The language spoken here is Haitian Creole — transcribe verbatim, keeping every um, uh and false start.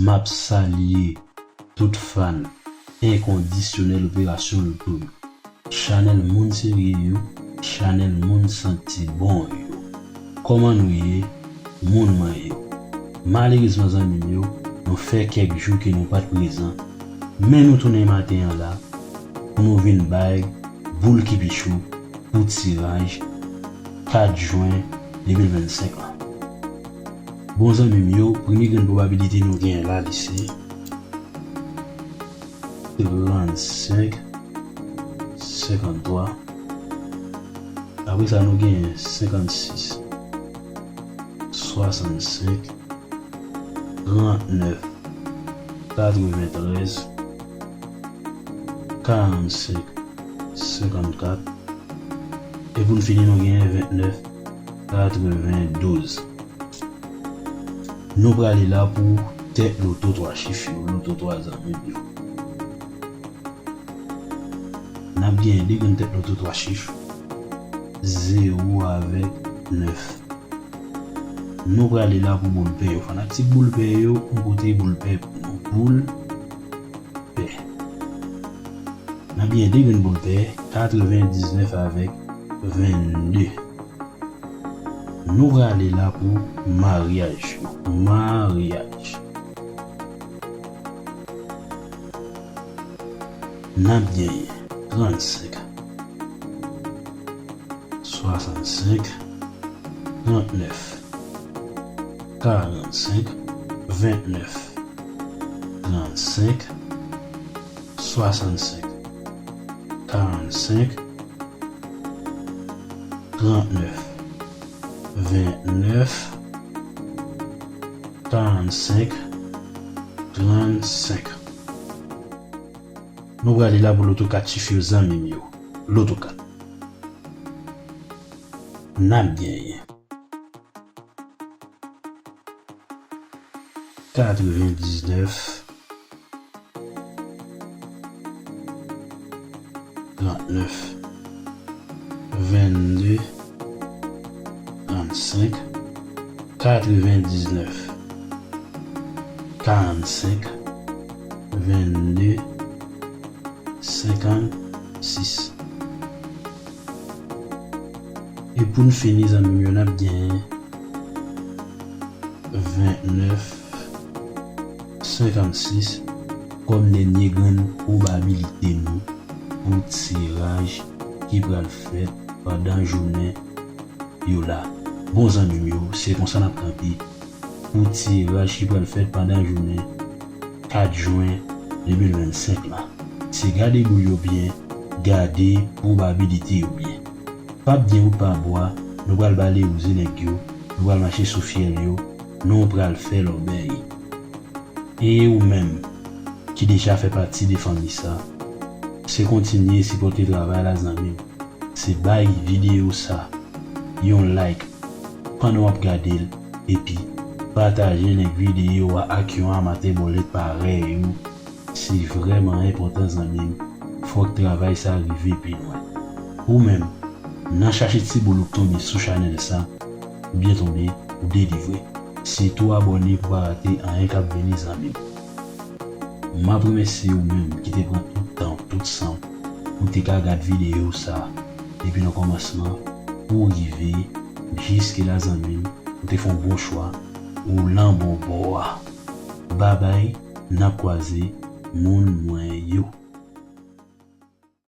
M ap salye tout fan enkondisyonèl Operasyon Loto yo. Chanèl moun serye yo, chanèl moun santi bon yo. Kòman nou ye, moun mwen yo? Malerezman, zanmi m yo, nou fè kèk jou ke nou pa t prezan, men nou tounen maten an la pou nou vin bay boul ki pi cho pou tiraj kat jen de mil vennsenk lan. Bon, zanmi m yo, premye grenn pwobabilite nou genyen la, li se trannsenk, senkanntwa. Apre sa, nou genyen senkannsis, swasannsenk, trannèf, katreventrèz, karannsenk, senkannkat. E pou n fini, nou genyen vennèf, katrevendouz. Nou prale la pou tèt loto twa chif yo, loto twa zanmi m yo. N ap genyen de grenn tèt loto twa chif, zewo avèk nèf. Nou prale la pou boul pè yo. Fanatik boul pè yo, m pote boul pè pou nou. Boul pè. N ap genyen de grenn boul pè, katrevendiznèf avèk vennde. Nou prale la pou maryaj yo. Maryaj. N ap genyen trannsenk, swasannsenk, trannèf, karannsenk, vennèf, trannsenk, swasannsenk, karannsenk, trannèf, vennèf, karannsenk, trannsenk. Nou prale la pou loto kat chif yo, zanmi m yo. Loto kat. N ap genyen katrevendiznèf, trannèf, vennde, trannsenk, katrevendiznèf, karannsenk, vennde, senkannsis. E pou n fini, zanmi m yo, n ap genyen vennèf, senkannsis kòm dènye grenn pwobabilite nou pou tiraj ki pral fèt pandan jounen yo la. Bon, zanmi m yo, se konsa n ap kanpe pou tiraj ki pral fèt pandan jounen kat jen de mil vennsenk la. Se gade boul yo byen, gade pwobabilite yo byen. Pa byen wout pa bwa, nou pral bale wouze nèg yo, nou pral mache sou fyèl yo, nou pral fè lòbèy. E ou menm ki deja fè pati de fanmi sa, se kontinye sipòte travay la, zanmi m. Se bay videyo sa yon like pandan w ap gade l, epi pataje link videyo a ak yon amatè bòlèt parèy ou. Se vrèman enpòtan, zanmi m. Fòk travay sa rive pi lwen. Ou menm, nan chache ti boul ou k tonbe sou chanèl sa, ou byen tonbe, ou delivre. Sitou abòne pou pa rate anyen k ap vini, zanmi m. M ap remèsye ou menm ki te pran tout tan w, tout san w, pou te ka gad videyo sa, depi nan kòmansman pou rive jiske la, zanmi m. Ou te fè yon bon chwa, ou lan bon bò a. Babay, n ap kwaze, moun mwen yo.